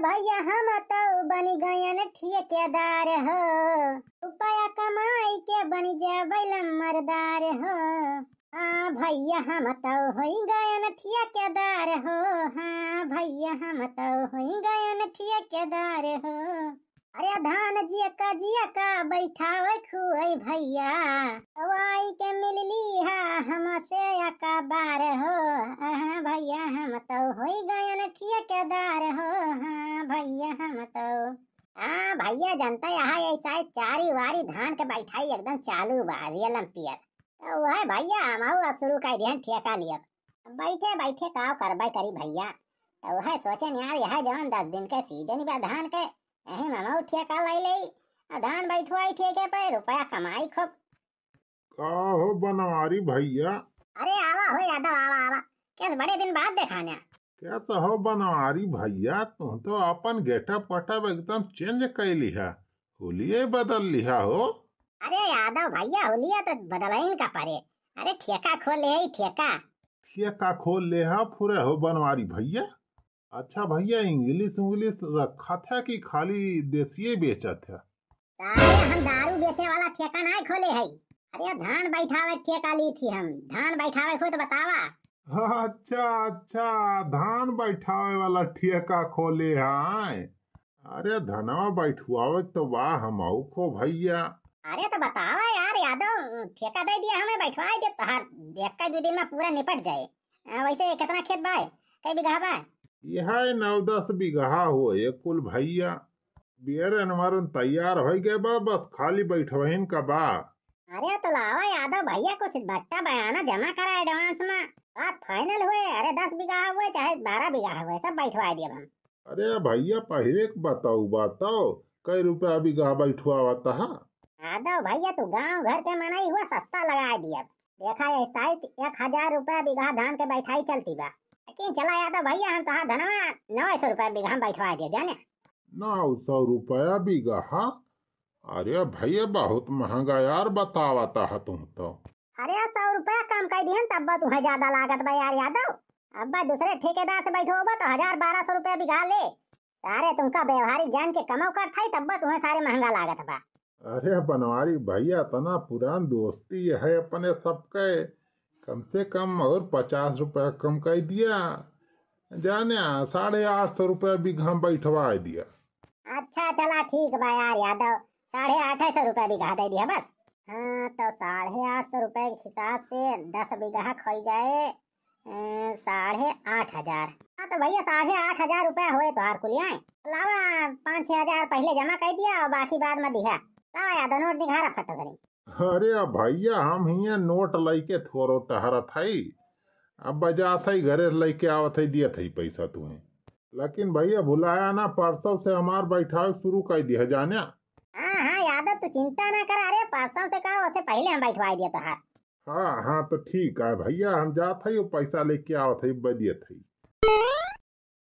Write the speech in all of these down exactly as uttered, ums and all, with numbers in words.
भैया हम तउ बनि गयन ठेकेदार हो, रुपया कमाई के बनि जाबै लम्बरदार हो। हाँ भैया हम तउ होइ गयन ठेकेदार हो, हाँ भैया हम तउ होइ गयन ठेकेदार हो। अरे धान जियका जियका बैठावै खुवै भैया, तउ आइके मिलि लिहा हमसे अकबार हो। हाँ भैया हम तउ होइ गयन ठेकेदार हो, हाँ भैया हम तउ। हाँ भैया जनता यहाँ यही साइड चारी वारी धान के बैठाई एकदम चालू बा, रियलम पियल। तउ उहै भैया हमहू अब शुरू कइ दिहन ठेका लियब। अब बैठे बैठे का करबै करी भैया। तउ उहै सोचेन यार, यहै जवन दस दिन के सीजन बा धान के, यही में हमहू ठेका लै लेई। आ धान बैठवाई ठेके पे, रुपया कमाई खूब। का हो बनवारी भैया? अरे आवा हो यादव, आवा आवा। कैस बड़े दिन बाद देखान्या? कैस हो बनवारी भैया, तुम तो अपन getup wetup एकदम change कइ लिहा, हुलिये बदल लिहा हो। अरे यादव भैया, हुलिया तो बदलइन का परे। अरे ठेका खोले है, ठेका। ठेका खोल लेहा फुरे हो बनवारी भैया। अच्छा भैया, English उंग्लिश रखत है कि खाली देसिये बेचत है? सारे हम दारू बेचे वाला ठेका नाहीं खोले है। अरे धान बैठावे ठेका ली थी हम। धान बैठावे को तो बतावा। अच्छा अच्छा, धान बैठावे वाला ठेका खोले है। अरे धनवा बैठवावे तो बा हमहू को भैया। अरे तो बतावा यार यादव, ठेका दे दिया हमें, बैठवाई दे तोहार, एक का दो दिन में पूरा निपट जाए। आ, वैसे कितना खेत बा? कई बीघा बा? यह नौ दस बीघा हो एक कुल भैया। बियर अनवरन तैयार होइ गए बा, बस खाली बैठवहिन का बा। अरे तो लावा यादव भैया, कुछ बट्टा बयाना जमा करा advance में, बात final हुए। अरे दस बीघा हुए चाहे बारह बीघा हुए, सब बैठवा दिए हम। अरे भैया पहिले के बताऊ, बताओ कई रुपया बीघा बैठवावत हा? यादव भैया तू गांव घर के मनई हुआ, सस्ता लगा दिया। देखा ये साइत एक हजार रुपया बीघा धान के बैठाई चलती बा, लेकिन चला यादव भैया हम तोहार धनवा नौ सौ रुपया बीघा में बैठवा दे जाने। नौ सौ रुपया बीघा? अरे भैया बहुत महंगा यार बतावत हा तुम तो। अरे सौ रुपया कम कइ दिहन तब तुम्हें ज्यादा लागत बा यार यादव। अब दूसरे ठेकेदार से बैठोबा तो हजार बारह सौ रुपया बीघा ले। सारे तुमका व्यवहारिक जान के कमाओ कर थाई तब तुम्हें सारे महंगा लागत बा। अरे बनवारी भैया इतना पुरान दोस्ती है अपने सबके, कम से कम और पचास रुपया कम कइ दिया। जाने साढ़े आठ सौ रुपया बीघा में बैठवा दिया। अच्छा चला ठीक बा यार यादव, साढ़े आठ सौ रुपया बीघा दे दिया बस। हाँ तो साढ़े आठ सौ रुपया के हिसाब से दस बीघा खोई जाए, ए, साढ़े आठ हजार। हाँ तो भैया साढ़े आठ हजार रुपया होए तोहार कुलियाए। लावा पाँच छह हजार पहिले जमा कइ दिया और बाकी बाद में दिहा। लावा यादव नोट निघारा फट करी। अरे भैया हम हियाँ नोट लइके थोरो टहरत हई, अब बजात हई घरे से लइके आवत हई दियत हई पैसा तुम्हें। लेकिन भैया भुलाया ना, परसों से हमार बैठावे शुरू कइ दिया जाने। हाँ हाँ यादव तू चिंता ना कर, अरे परसों से का, ओसे पहिले हम बैठवाई दिया तोहार। हाँ हाँ तो ठीक है भैया, हम जात हई, वो पैसा लेके आवत हई, बदियत हई।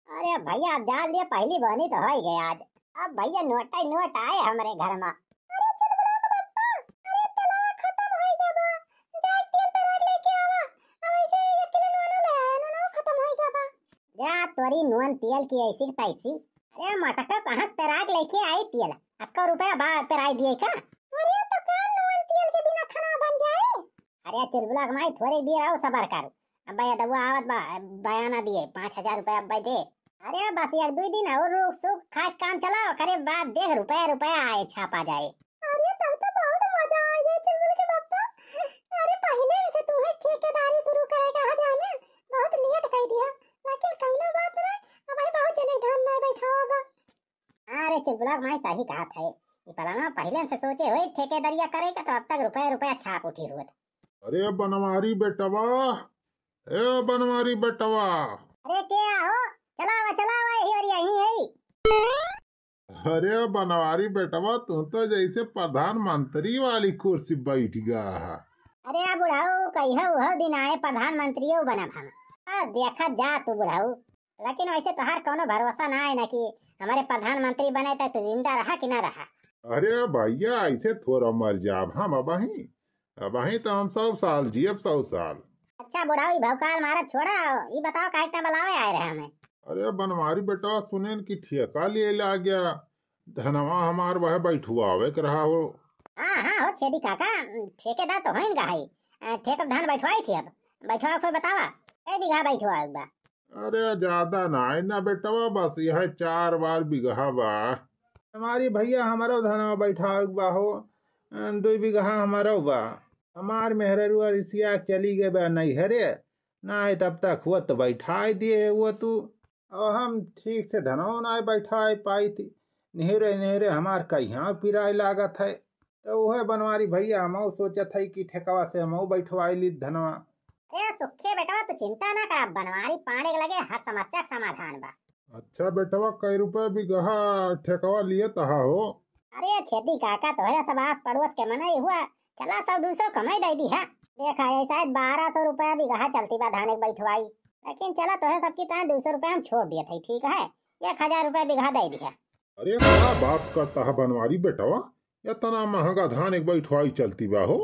अरे भैया अब जान लिए पहली बहनी तो होइ गए आज। अब भैया नोट ही नोट आए हमरे घर में। अरे चुलबुला के बप्पा, अरे तेलवा खत्म होइ गया बा, जाके तेल पेराक लेके आवा। अब ऐसे एक किलो नूनो ले आया, नूनो खत्म होइ गया बा। जा तोरी नून तेल की ऐसी की तैसी। अरे मटका कहाँ से पेराक लेके आई तेल? अक्का रुपया बा पेराई दिए का? अरे तो का नून तेल के बिना खाना बन जाए? अरे चुलबुला के माई थोरे देर और सबर कर। अब्बा ये दबुआ आवत बा, बयाना दिए, पाँच हजार रुपया अब्बा दे। अरे बस एक दुई दिन और रुक सुक खा के काम चलाओ, करे बाद देख रुपया रुपया आए छापा जाए। अरे तब तो बहुत मजा आ जाए चुलबुल के बप्पा। अरे पहिले से तुम्हें ठेकेदारी शुरू करे का जाने, बहुत लेट कर दिया, लेकिन कौनो बात ना, अब भाई बहुत जने धान में बैठा होगा। अरे चुलबुला के माई सही कहत है, ई पलाना पहिले से सोचे होई ठेकेदरिया करे का तो अब तक रुपया रुपया छाप उठी होत। अरे बनवारी बेटवा, ए बनवारी बेटवा। अरे के हो? चलावा चलावा, यही और यही है। अरे बनवारी बेटवा, तू तो जैसे प्रधानमंत्री वाली कुर्सी बैठ गया है। अरे बुढ़ऊ, कहियो उहो दिन आए प्रधानमंत्रियो बनब हम। आ, देखा जा तू बुढ़ऊ, लेकिन वैसे तोहार कौनो भरोसा ना है ना कि हमारे प्रधानमंत्री बने तो तू जिंदा रहा कि ना रहा। अरे भैया, ऐसे थोड़ा मर जाब हम अबही। अबही तो हम सौ साल जियब, सौ साल। अच्छा बुढ़ऊ, ई भौकाल मारत छोड़ा, ई बताओ काहे इतना बुलावे आए रहे हमें? अरे बनवारी बेटवा, सुनेन कि ठेका लिए लाग गया, धनवा हमार वह बैठवावे के रहा हो। हाँ, हाँ हो छेदी काका, ठेकेदार तो होइन गहई, अ, ठेका धान बैठवाई थी, अब बैठवा कोई बतावा, कै बीघा बैठवा बा? अरे ज्यादा नाई ना बेटवा, बस यह चार बार बिगहा बा। हमारी भैया हमारो धनवा बैठावे के बा हो, अ, दुई बीघा हमारो बा। हमार मेहररुआ रिसिया के चली गए बा नैहरे, नाई तब तक हुआ तो बैठाई दिए हुआ तू। और हम ठीक से धनवा नाई बैठाई पाई थी, निहरे निहरे हमार कहिया पिराए लागत है। तो वह बनवारी भैया हमहू सोचत है कि ठेकवा से हमहू बैठवाई ली धनवा। ए सुखे बेटवा, तू चिंता ना करा, बनवारी पांड़े के लगे हर समस्या के समाधान बा। अच्छा बेटवा, कै रुपया बिगहा ठेकवा लिए तहा हो? अरे छेदी काका, तोहरे सब आस पड़ोस के मनई हुआ, चला सौ दू सौ कमाई दे दी है। देखा, ये शायद बारह सौ रुपया बिगहा चलती बा धान एक बैठवाई, लेकिन चला तोहरे सबकी ताए दू सौ रुपया हम छोड़ दिए थे, ठीक है, एक हजार रुपया बिगहा दे दी है। अरे का बात करता है बनवारी बेटवा, इतना महंगा धान एक बैठवाई चलती बा हो?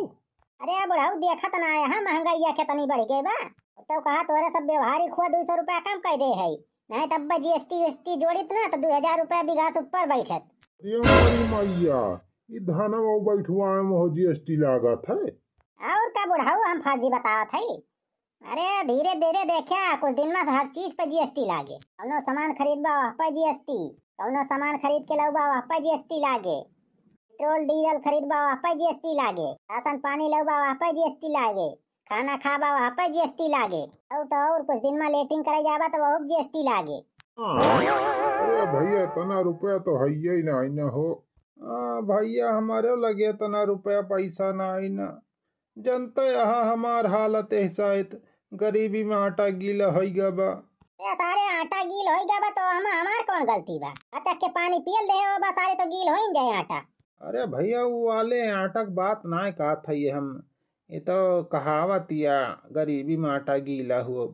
अरे बुढ़ऊ, देखत ना आया है महंगाइया कितनी बढ़ गई बा। तो कहा तोरे सब व्यवहारिक हुआ दू सौ रुपया कम कर दे है, नहीं तब जीएसटी वीएसटी जोड़ित ना तो दू हजार रुपया बीघा से ऊपर बैठत। अरे हमारी मैया, ई धानवा बैठवाए में हो जीएसटी लागत है? और का बुढ़ऊ, हम फर्जी बतावत है? अरे धीरे धीरे देखा, कुछ दिन में हर चीज पे जीएसटी लागे। कौनो सामान खरीदबा वह पे जीएसटी, कौनो सामान खरीद के लउबा वह पे जीएसटी लागे, पेट्रोल डीजल खरीदबा वह पे जीएसटी लागे, राशन पानी लउबा वह पे जीएसटी लागे, खाना खाबा वह पे जीएसटी लागे, और तो और कुछ दिन में लेटरिन करे जाबा तो वह जीएसटी लागे। हाँ, अरे भैया इतना रुपया तो है ही ना, ना हो। आ, भैया हमारे लगे इतना रुपया पैसा ना आई ना। जनते अहा हमार हालत एहसाइत, गरीबी में आटा गीला होई गा बा। ए सारे, आटा गील होई गा बा तो हम, हमार कौन गलती बा? अचक के पानी पियल दे हो बा सारे, तो गील होइन जाए आटा। अरे भैया, वो वाले आटा के बात ना कहत है हम, ये तो कहावत या गरीबी में आटा गीला हो।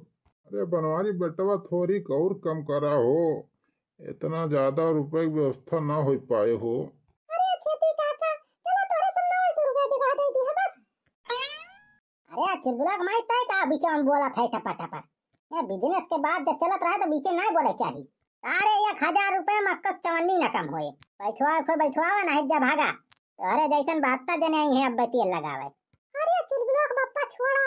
अरे बनवारी बेटवा, थोड़ी और कम करा हो, इतना ज्यादा रुपए की व्यवस्था ना हो पाए हो। अरे छेदी काका, चलो तोरे सब नौ सौ रुपया बिगहा दे दी है बस। अरे चुलबुला के माई, तय का बीचे में बोलत है टपा टपा? ये बिजनेस के बात जब चलत रहे तो बीचे नहीं बोले चाहिए। अरे एक हजार रुपया में अक्का चवन्नी न कम होए। बैठवा को बैठवावा नहीं जा भागा। तोहरे जैसन बहत्तर जने आई हैं अब तेल लगावे। अरे चुलबुला के बप्पा छोड़ा,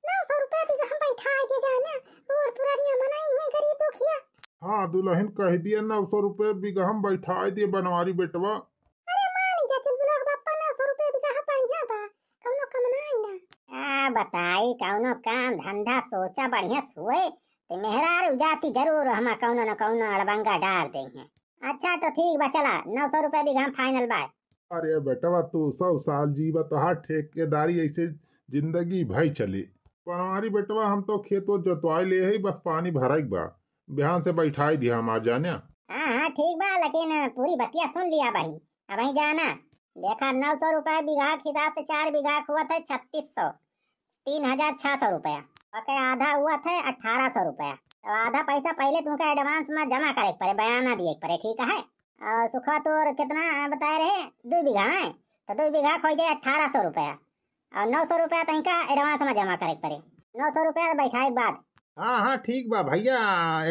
नौ सौ रुपया बीघा हम बैठा के जाना, बूढ़ पुरानिया मनाई हुए गरीब दुखिया। हाँ दुल्हन कह दिया नौ सौ रुपया बीघा हम बैठा दिए बनवारी बेटवा। अरे मान जा चुलबुला के बप्पा, नौ सौ रुपया बीघा बढ़िया बा, कौनो कम ना आई ना। आ बताई कौनो काम धंधा सोचा बढ़िया से होए, ते मेहरारू जाति जरूर हम कौनो न कौनो अड़बंगा डार दे हैं। अच्छा तो ठीक बा, चला नौ सौ रुपया बीघा हम फाइनल बा। अरे बेटवा तू सौ साल जीवा, तोहार ठेकेदारी ऐसे जिंदगी भई चली। बनवारी बेटवा हम तो खेत वो जोतवाई ले है, बस पानी भराई बा, बिहान से बैठाई दिया हमार जाने। हाँ हाँ ठीक बा, लेकिन पूरी बतिया सुन लिया भाई, अब वहीं जाना। देखा नौ सौ रुपया बीघा के हिसाब से चार बीघा के हुआ था छत्तीस सौ, तीन हजार छह सौ रुपया, ओके आधा हुआ था अठारह सौ रुपया। तो आधा पैसा पहले तुमका एडवांस में जमा करे के पड़े, बयाना दिए के पड़े, ठीक है? और सुखवा तोर कितना बताए रहे, दो बीघा है, तो दो बीघा के हो जाए अठारह सौ रुपया, और नौ सौ रुपया तनिका एडवांस में जमा करे के पड़े, नौ सौ रुपया बैठाए के बाद। हाँ हाँ ठीक बा भैया,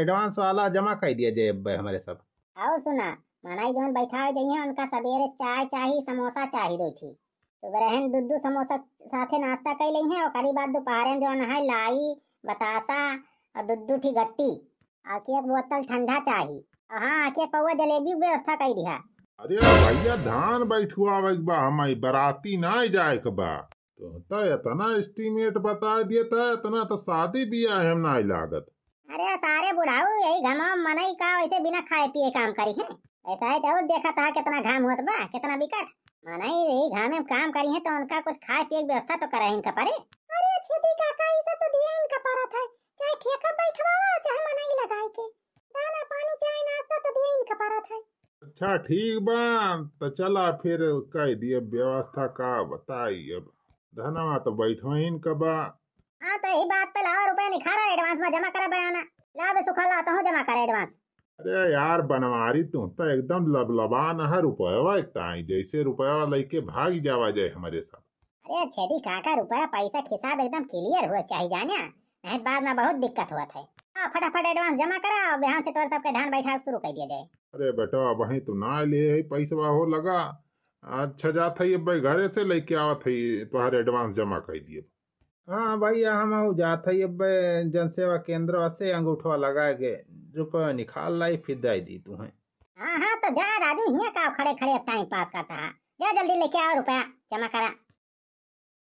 एडवांस वाला जमा कर दिया जाए अब हमारे सब। और सुना, मनई जौन बैठावे जइहें उनका सबेरे चाय चाही, समोसा चाही दो ठी। सुबह रहन दू दू समोसा साथे नाश्ता कर लेइहें, ओकरी बाद दोपहर में जौन है लाई, बतासा और दू दू ठी गट्टी, आके एक बोतल ठंडा चाही। और हाँ, आके एक पौवा जलेबी के व्यवस्था कर दिहा। अरे भैया, धान बैठवावे के बा, हमारी बराती ना जाए के बा। तो, तो इतना एस्टिमेट बता दिए, तो इतना तो शादी बियाह हम ना लागत। अरे सारे बुढ़ाऊ, यही घाम में मनई का वैसे बिना खाए पिए काम करी है? ऐसा है तो और देखा था कितना घाम होत बा, कितना बिकट। मनई यही घाम में काम करी है तो उनका कुछ खाए पिए की व्यवस्था तो करे इनका पड़े। अरे छेदी काका, ई सब तो दिए इनका पड़त है, चाहे ठेका बैठवावा, चाहे मनई लगाए के, दाना पानी, चाय नाश्ता तो दिए इनका पड़त है। अच्छा ठीक बा, तो चला फिर कह दिए व्यवस्था का बताई अब। धनवा तो बैठवाइन का बा। हाँ, तो यही बात पे लावा रुपया निखारा, एडवांस में जमा करा बयाना। ला बे सुखा, ला तहूँ जमा करा एडवांस। अरे यार बनवारी, तू तो एकदम लबलबान है रुपया एक ताई, जैसे रुपया लेके भाग जावा जाए हमारे सब। अरे छेदी काका, रुपया पैसा के हिसाब एकदम क्लियर हुआ चाहिए जाने, नहीं तो बाद में बहुत दिक्कत हुआ था। फटाफट advance जमा करा और बिहान से तोर सबके धान बैठा शुरू कर दिया जाए। अरे बेटा, अबहीं तो ना ले है पैसवा हो लगा। अच्छा, जात है अब्बे घरे से लेके आवत है तोहरे advance जमा कर दिए। हाँ भैया, हम जात है अब्बे जनसेवा केंद्र से अंगूठवा लगा के रुपया निकाल लाई, फिर दे दी तू है। हाँ हाँ, तो जा राजू, हियाँ का खड़े खड़े अब time pass करता है, जा जल्दी लेके आओ रुपया जमा करा।